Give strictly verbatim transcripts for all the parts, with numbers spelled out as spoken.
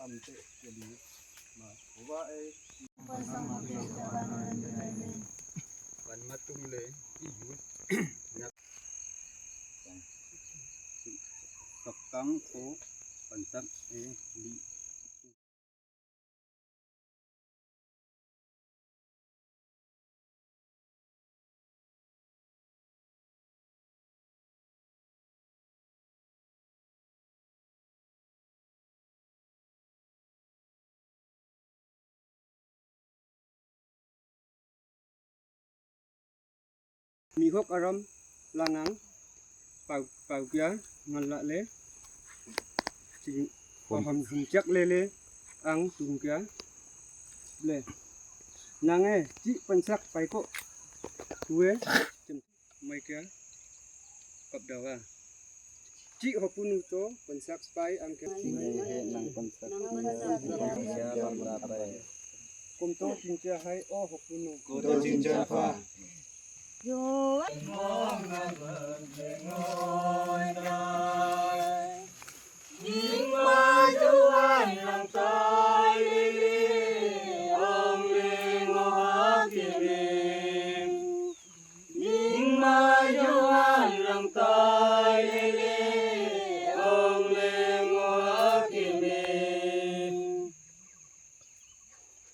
Tamte keli ma hoba e. Pan matung le iyu. Kapkang ko pansak e li. Mihok aram langang pau, pau kia ngan la le. Ching, pom. Paham hum chak le le ang tung kia le. Nang e chi pansak pai ko. Kue. Mai kia kap dawa. Chi hopunu to pansak pai ang kia. He, he, nang pansak. Nang pansak. Nang pansak. Kum to chingcha hai o hopunu. Kum to chingcha pa. Yo.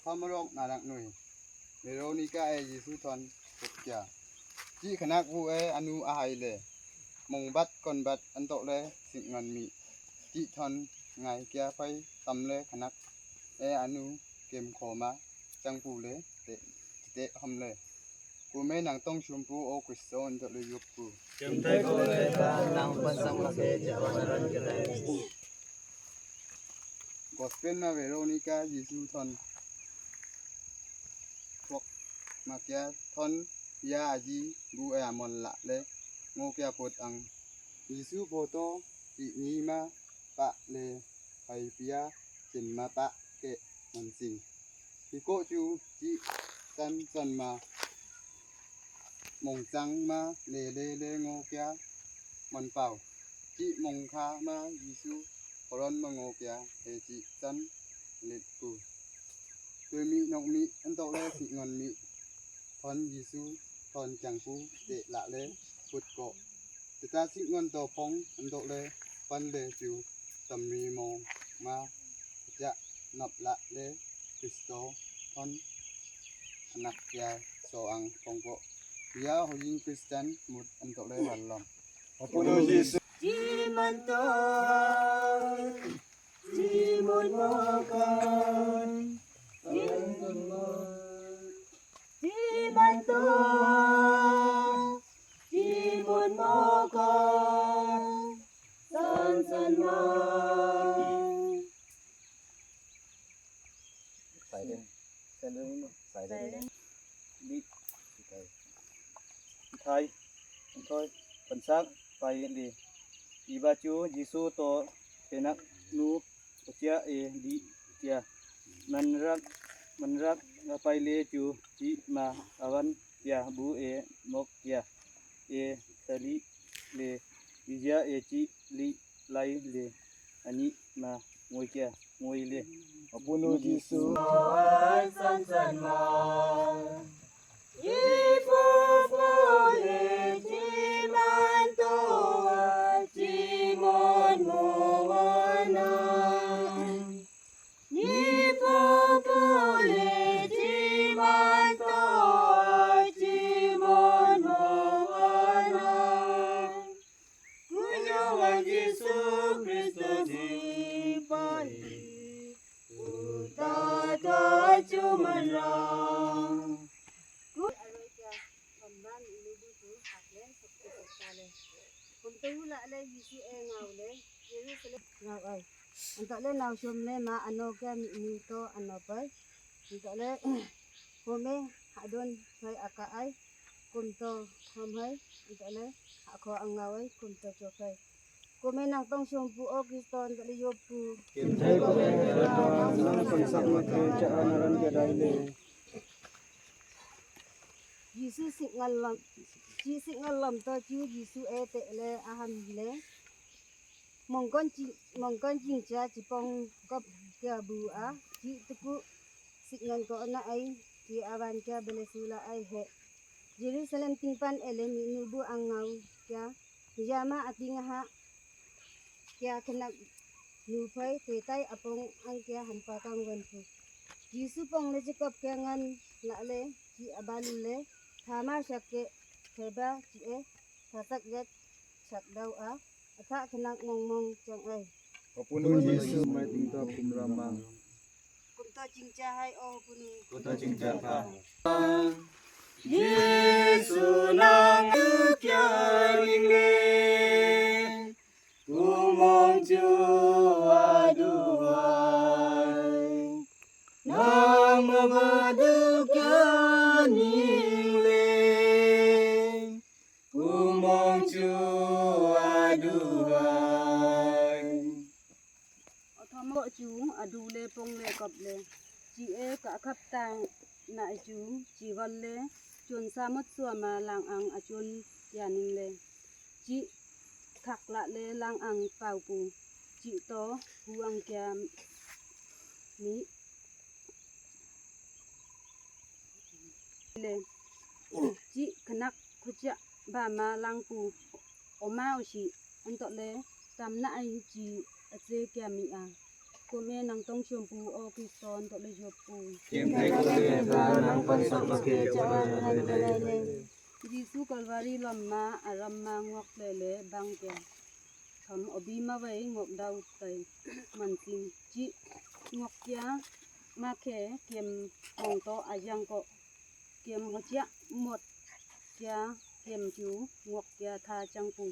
Phamrok nanak nui. Veronica e Jesu thon kut kia. Chi khanak bu e anu ahai le. Mongbat konbat antok le sik ngan mi. Chi thon ngai kia pai tam le khanak e anu kem khoma chang pu le te, te ham le. Kume nang tong sumpu o Kristo antok le yuk pu. Kem tai ko le ta nang pan sang ma ke jawan ran ke dai. Gospel ma Veronica Jesu thon. Thok ma kia thon ya aji bu e amon la le ngo kia pot ang. Jesu photo ti ni ma pa le pai pia chin ma pa ke mon sing. Hiko chu chi san san ma mong chang ma le le le ngo kia mon pau. Chi mong kha ma Jesu horon ma ngo kia he chi san le pu. Tui mi nok mi antok le sik ngon mi thon Jesu thon chang pu te la le put ko. Teta sik ngon to phong antok le pan le chu tam mi mo ma ja nap la le Kristo thon anak ya so ang phong ko. Ya ho yin Christian mut antok le wan lom. Apunu Jesu. Ji man to, ji mun mo kan. Ji man to, ji mun mo kan. San san ma. Silent. Silent. Silent. Di. Thai. Thoi. Pansak pai le. Iba chu Jesu to penak nu ochia e di tia. Manrak, manrak pai le chu chi ma awan tia bu e mok tia. E sali le. Ija e chi li lai le. Ani ma ngoi kia, ngoi le. Apunu Jesu. San san ma. Ipo po le chi man to, chi mon mo wana. Ipo po le chi man to, chi mon mo wana. Kunyawan Jesu Kristo ni pai. Uta ta chu manra. Ku aroi kya, pamban ilu bu tu hakle, sakti sakta le. Kumtu la le Jesu e ngau le, Jerusalem ngau ai. Antok le nau shom le ma ano kya mi ni to ano pai. Antok le Home hadon hai aka ai, kumto hom hai, antok le hakho angau ai, kumto chok hai. Kume nang tong shompu o Kristo antok le yopu. Kim thai ko le, nang tong sak ma ke cha anaran ke dai le. Jisu sik ngal lam, ji sik ngal lam to ju Jisu e te le aham le. Mongkon chi, mongkon chingcha chipong kop Kya bu a, chi tuku sik ngan ko na ai, chi awan kya bele sula ai he. Jerusalem tingpan ele mi nu bu ang ngau kya, jama ating ha kya khenak nu phai tetai apong ang kya hampa kang wan pu. Jisu pong le Jacob kya ngan la le, chi abalu le, thama shak ke theba chi e, thasak jet sak dau a, atha khenak mong mong chang ai. Apun Jisu mai tingta pumrama. Kumto chingcha hai o punu. Kumto chingcha pa. Jisu nang kya ning le. Kumong chu aduhai. Nang mabadu kya ning le. Kumong chu aduhai. Othom chu adu le pong le kop le. Chi e ka khap tang na chu chi wal le. Chun samot suama lang ang achun ya ning le. Chi khak la le lang ang pau pu. Chi to hu ang kya mi le. Chi khenak khucha ba ma lang pu. Oma ushi anto le tam na ai chi ache kya mi a. Kome nang tong shom pu o Kristo anto le jop pu. Kim thai ko le ba nang pan sok ma ke chawa nang le. Jisu Kalvari lam ma aram ma ngok le le bang kya. Tham obi ma wai ngok dau tai man sing chi ngok kya ma khe kem hong to ajang ko kem ho chia mot kya kem chu ngok kya tha chang pu.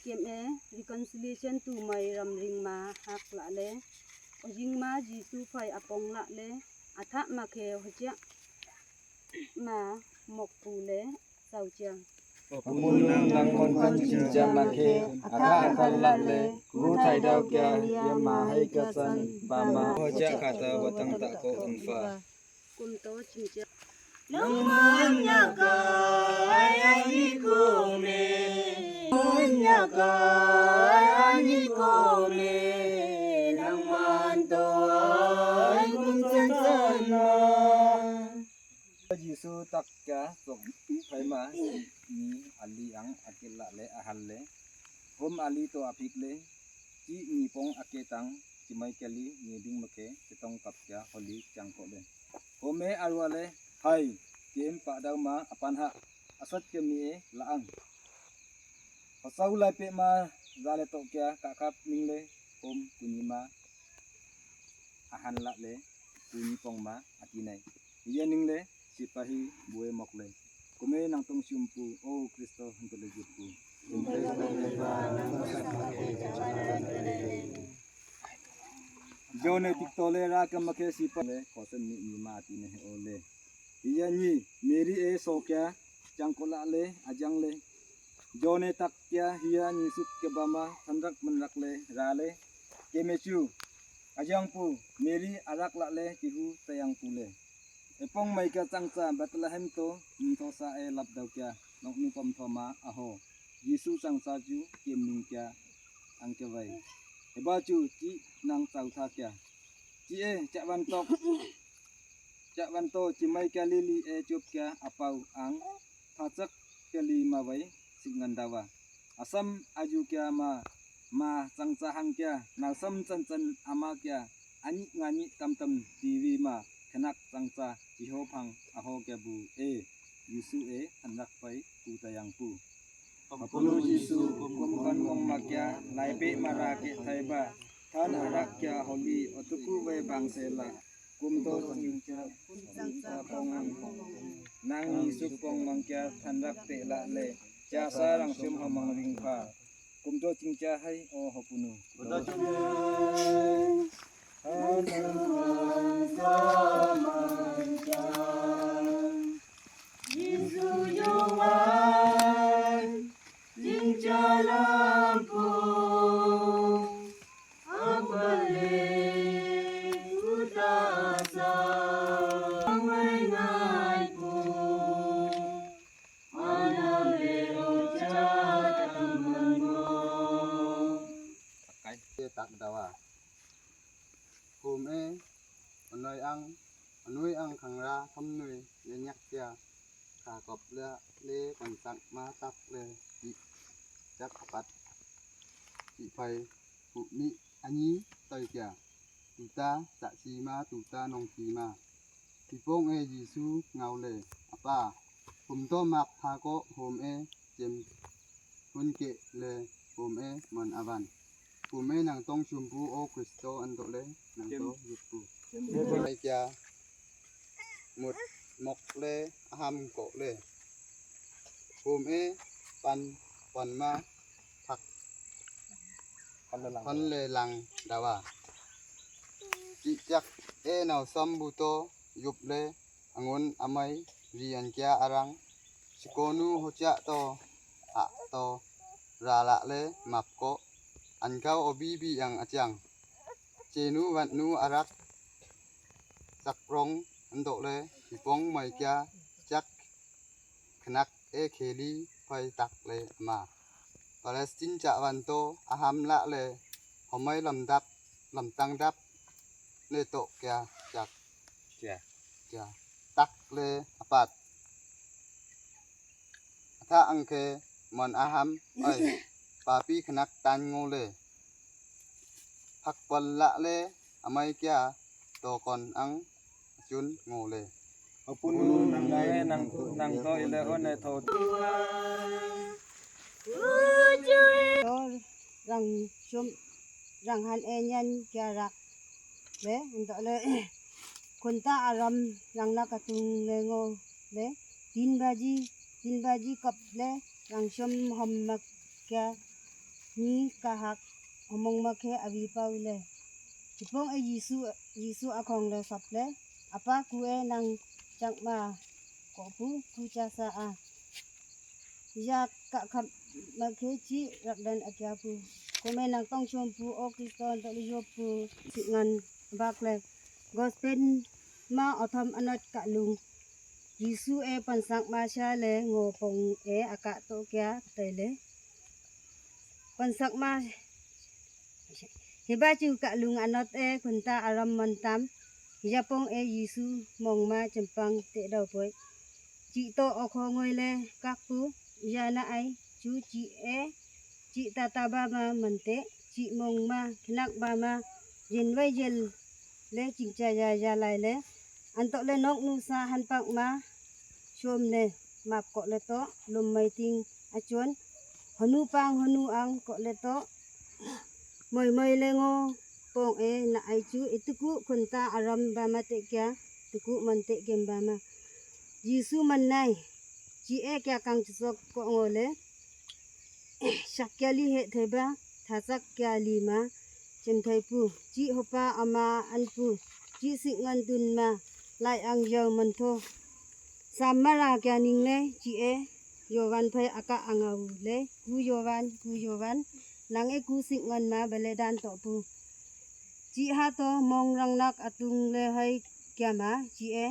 Kem e reconciliation tu mai ram ring ma hak la le. Ojing ma Jisu phai apong la le. Atha ma khe ho chia ma mok pu le sau chia. Apun nang nang kon kan chin cha ma khe, akha akha la le, ku thai dau kya, ya ma hai ka san, ba ma ho cha kha ta wa tang ta ko un fa. Kum to ching cha. Nang man nya ka, ai ai ni ko me. Man nya ka, ai ai ni ko me. Nang man to, ai kun san san ma. Jisu tak kya sok phai ma ni ali ang akil la le ahal le. Hom ali to apik le. Chi ni pong ake tang chi mai kali ni ding ma khe chi tong kap kya holi chang ko le. Hom e arwa le hai kem pa dau ma apan ha asat ke mi e la ang. Pasau lai pe ma za le to kya ka kap ning le hom kuni ma ahan la le kuni pong ma ati nai. Iya ning le sipahi bue mok le. Kume nang tong sum pu, o Kristo, hanto le jut pu. Jone tik to le ra ka ma khe sipa le, kosen ni ni ma ati ne o le. Iya ni, Mary e so kya, chang ko la le, ajang le. Jone tak kya, hiya ni suk ke ba ma, thanrak manrak le, ra le. Ke me chu, ajang pu, Mary arak la le, kihu tayang pu le. Epong mai kya changcha Bethlehem to, ningtho sa e lap dau kya, nok ni pom tho ma aho. Jisu changcha chu kem ning kya ang ke vai. Eba chu chi nang chau tha kya. Chi e chak van tok. Chak van to chi mai kya lili e chup kya apau ang. Tha chak kya li ma vai sik ngan dawa. Asam aju kya ma, ma changcha hang kya, nausam chan chan ama kya, ani ngani tam tam T V ma, khenak changcha, chiho phang, aho kya bu e, Jisu e, hanrak pai, ku tayang pu. Apunu Jisu, kum pan mong ma kya, lai pe ma ra ke thai ba, than arak kya holi, otuku ve bang se la. Kum to ching cha, kum chang cha pong ang pong. Nang ni suk pong mang kya than rak te la le. Cha sa rang sum ha mang ring pha. Kum to ching cha hai o ho punu. Jisu yo wai, jing cha lam pong. Takai. Tak dawa. Jakob le, le pansak ma tak le, chih chak apat, chih phai, pu mi anyi toi kia, tuta sa si ma, tuta nong si ma. Hipong e Jesu ngau le, apa, hum to mak pha ko hom e, chem hun ke le hom e, mon avan. Hom e nang tong sumpu o Kristo anto le, nang to yupu. Mai kia, mut mok le, aham ko le. Hom e pan, pan ma thak. Pan le lang dawa. Chih chak e nau sam bu to yup le angun amai ri an kia arang. Sikonu hochak to, hak to, ra la le map ko. An kau obi bi yang achang. Chenu vat nu arak sak rong, ando le hipong mai kia chak khenak e kheli phai tak le ama. Palestine chah van to aham la le homai lam dap, lam tang dap le to kia chak. Kia. Kia. Tak le apat. Atha ang khe mon aham ai. Papi khenak tan ngo le. Phak pal la le amai kia to kon ang chun ngo le. Apunu nang le nang, nang to ile one tho. To rang chum rang han e nyan kia rak le, ento le, khunta aram rang na katung le ngo le, tin baji, tin baji kap le, rang chum hom mak kia ni kahak omong ma khe abi pau le. Chipong e Jisu, Jisu akhong le sap le, apa ku e nang chak ma ko pu ku cha sa a. Ya ka kham ma khe chi rak dan akia pu. Ko me nang tong chom pu o Kristo an to li yop pu si ngan bak le. Gospel ma othom anot ka lung. Jisu e pansak ma sha le ngo pong e aka to kia tai le. Pansak ma hiba chu ka lung anot e khunta aram mon tam. Japong e Jisu mong ma chempang te dau poi. Chi to okho ngoi le kak pu ya na ai chu chi e. Chi ta ta ba ma man te, chi mong ma, khenak ba ma, jen wai jel le chingcha ya ya lai le. Anto le nok nu sa han pak ma, chom le, map ko le to, lum mai ting achon, honu pang honu ang ko le to, moi moi le ngo, pong e na ai chu, ituku khunta aram ba ma te kya, tuku man te kem ba ma. Jisu man nai, chi e kya kang chu sok ko ngo le. Shakya li he theba, thasak kya li ma, chem thai pu, chi hopa ama an pu, chi sik ngan dun ma, lai ang yau man tho. Samara kya ning le, chi e, Yovan phai aka angau le, ku Yovan, ku Yovan, nang e ku sik ngan ma, bale dan to pu. Chi ha to mong rang nak atung le hai kya ma, chi e,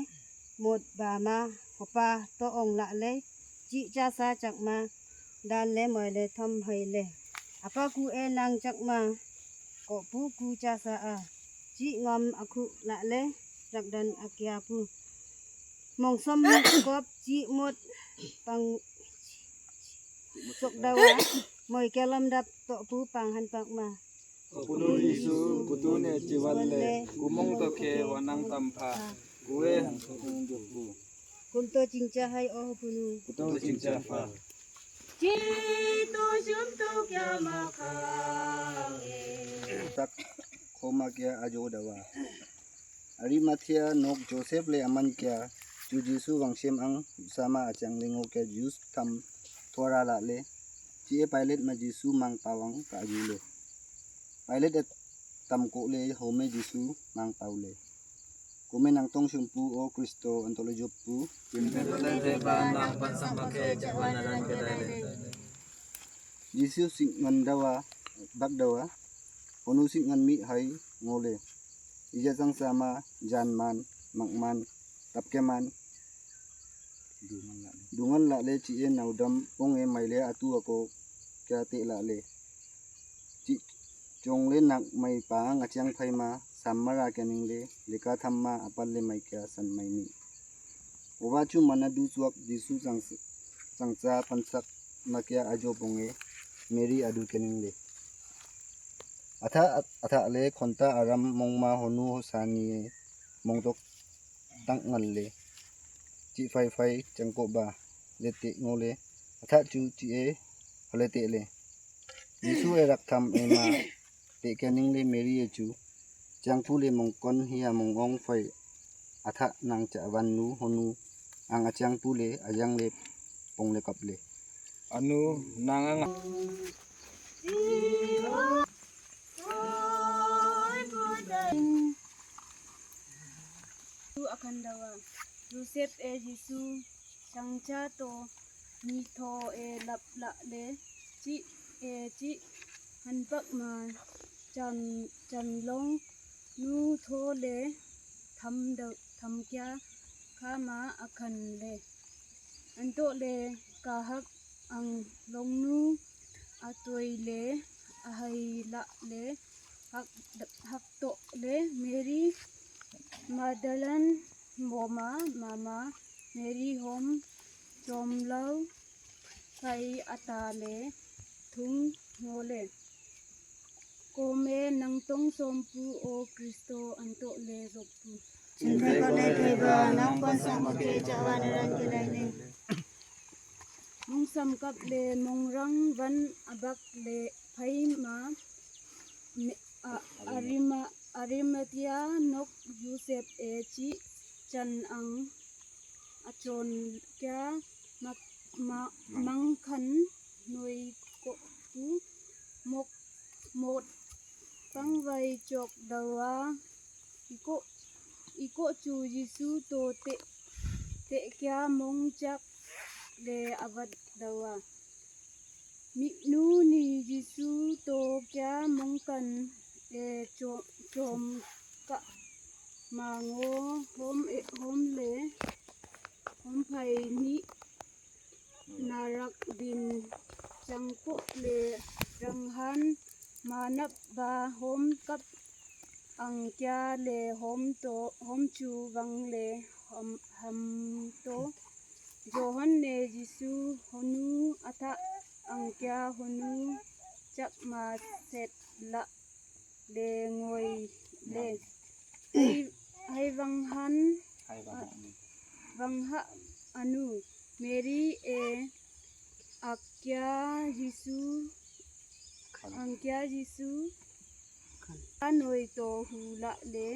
mot ba ma, hopa to ong la le, chi cha sa chak ma, dan le moi le thom hai le. Apa ku e nang chak ma, ko pu ku cha sa a, chi ngam akhu la le, rak dan akia pu. Mong som kop chi mot pang sok dawa, moi kya lam dap to pu pang han pak ma. Apunu Jisu, kutu ne chiwal le, kumong to khe wanang tampha, kue hang sung juku. Kum to chingcha hai o punu. Kutu chingcha pha. Chi to shum to kya ma khang e. Tak khoma kya ajo dawa. Arimathea nok Joseph le aman kya, chu Jisu wangsem ang, sama achang le ngo kya Jews tham thora la le, chi e Pilate ma Jisu mang pawang ka aju le. Pilate e tam ko le home Jisu mang pau le. Kome nang tong sumpu o Kristo anto le joppu. Kimte pale te ba nang pan sam ba ke jawan ran ke dai le. Jisu sik ngan dawa, bak dawa, onu sik ngan mi hai ngole. Ija sang sama, jan man, mak man, tap ke man. Dungan la le chi e naudam, ong e mai le atu ako kya te la le. Chi chong le nak mai pa nga chiang phai ma, sam ma ra kya ning le, leka tham ma apal le mai kya san mai ni. Oba chu mana du chuak Jisu chang, changcha pansak makia ajo ponge Mary adu kening le. Atha, atha le khonta aram mongma honu hosani e mongtok tang ngal le. Chi phai phai changko ba le te ngo le. Atha chu chi e hale te le. Jisu e rak tham ema te kening le Mary e chu changpu le mongkon hia mongong phai atha nang cha van nu honu ang achangpu le ajang le pong le kap le. Anu nang ang Jisu akan dawa. Joseph e Jisu changcha to ni tho e lap la le chi e chi hanpak ma chan, chan long nu tho le tham da, tham kya kha ma akhan le. Anto le kahak ang long nu atoi le ahai la le hak, hak to le Mary Magdalene boma mama Mary hom chom lau kai ata le thung ngo le. Kome nang tong sompu o Kristo anto le zoppu. Chinthai kone kaiba nang pansak make chawan rang kilai ne. Mong samkap le mong rang van abak le phai ma me, a, Arima, Arimathea nok Joseph e chi chan ang achon kya mak, ma, mangkhan noi ko tu mok mot pangvai chok dawa iko, iko chu Jisu to te, te kya mong chak le avat dawa. Minu ni Jisu to kya mongkan e cho, chom ka mango hom e, hom le, hom phai ni narak din changko le ranghan manap ba hom kap ang kya le hom to, hom chu vang le hom, ham to. Johan ne Jisu honu atha ang kya honu chak ma set la le ngoi le. Hai, hai vang han, hai vang han. Vang ha anu Mary e akya Jisu, akya Jisu anoi to hu la le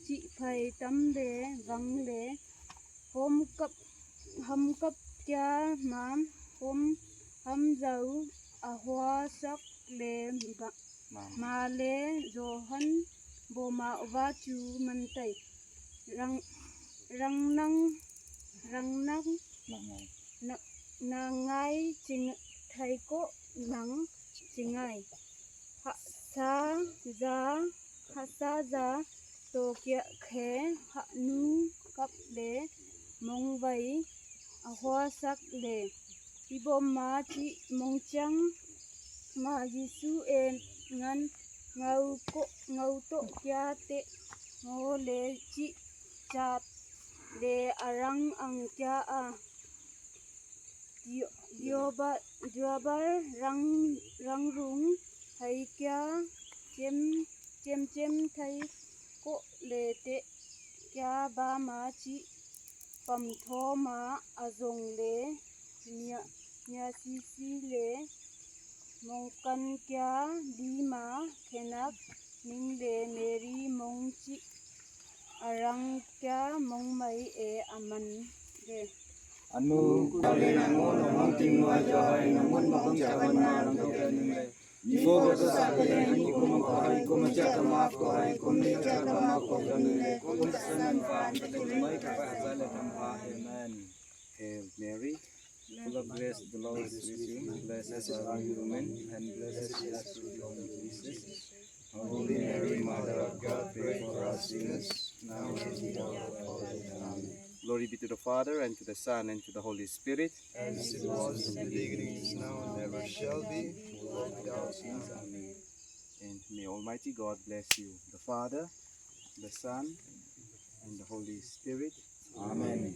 chi phai tam le vang le hom kap, ham kap kya ma hom ham jau ahua sak le ba. Ma le Johan boma uva chu mantai. Rang, rangnang, rangnang, na, nangai ching thai ko nang chingai. Ha sa ja, ha sa ja to kya khe ha nu kap le mongvai ahua sak le. Iboma chi mongchang ma Jisu e ngan ngau ko, ngau to kya te ngo le chi chat le arang ang kya a. Dio, dioba, diobar rang, rang rung hai kya chem, chem chem thai ko le te kya ba ma chi pam tho ma azong le nya, nya si si le mongkan kya di ma khenak ning le Mary mong chi arang kya mong mai e aman le. Anu kale nango nong ting wa jai nango mong cha na nong le. Ni mo ga sa sa ke ni ko mo ko hai ko mo cha ka ma ko hai ko ni cha ka ma ko ka ni le ko ni sa na pa ni ko mai ka sa sa le tam pa. Amen. Hail Mary, full of grace, the Lord is with you. Blessed are you among women, and blessed is the fruit of your womb, Jesus. Holy Mary, Mother of God, pray for us sinners, now and at the hour of our death. Amen. Glory be to the Father, and to the Son, and to the Holy Spirit. As it was in the beginning, is now, and ever shall be, world without end. Amen. And may Almighty God bless you, the Father, the Son, and the Holy Spirit. Amen.